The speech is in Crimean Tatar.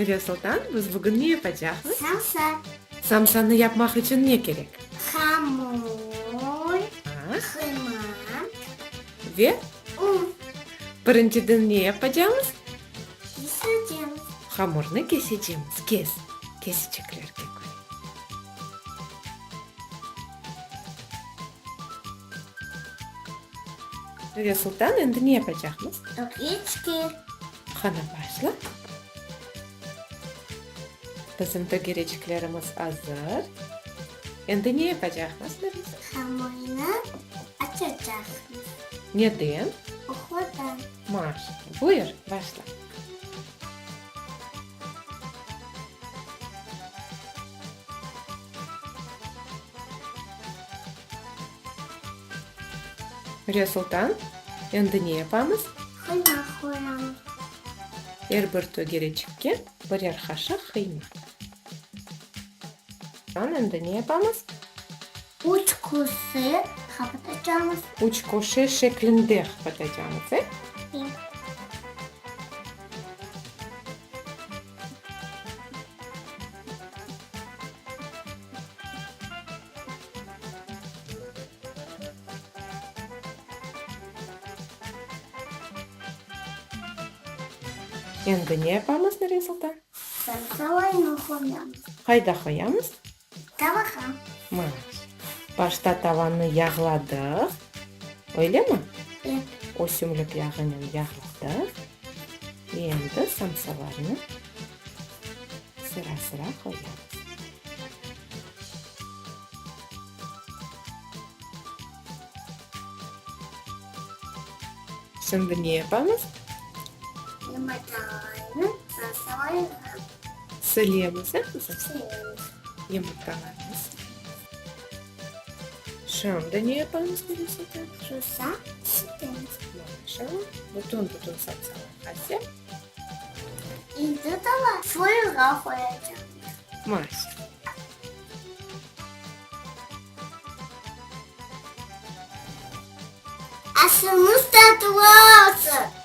Nuriye Sultan, biz bugün ne yapacaqmız? Samsa. Samsanı yapmaq içün ne kerek? Hamur, qıyma. Ve? Un. Birinciden ne yapacağımız? Kesecemiz. Hamurnı kesecemiz. Kes. Keseceklerge köre. Nuriye Sultan, endi ne yapacaqmız? Tögeçke. Qana, başla. Bizim tögereçiklerimiz azır. Endi ne yapacaqmız, Nuriye? Hamurnı açacaqmız. Neden? Oqladan. Maşallah. Buyur, başla. Nuriye Sultan, endi ne yapamız? Qıyma qoyamız. Er bir tögereçikke birer qaşıq qıyma. Endi ne yapamız? Üç köşe qapatacamız. Üç köşe şeklinde qapatacamız, e? E. Endi ne yapamız, Nuriye Sultan? Sarımsalarnı qoyamız. Qayda qoyamız? Tavağa. Maş. Başta tavanı yağladıq, öylemi? Evet. Ösümlik yağınen yağladıq. Endi samsalarnı sıra-sıra qoyamız. Şimdi ne yapamız? Yımırtalarnı samsalarğa. Silemiz, e, qızım? Silemiz. Yımırtalarnı Şimdi ne yapamız, Gülüm Sultan? Susa silemiz. Maşallah. Bütün-bütün samsalar asep. Endi tava fırınğa qoyacaqmız. Maşallah. Aşımız tatlı olsun!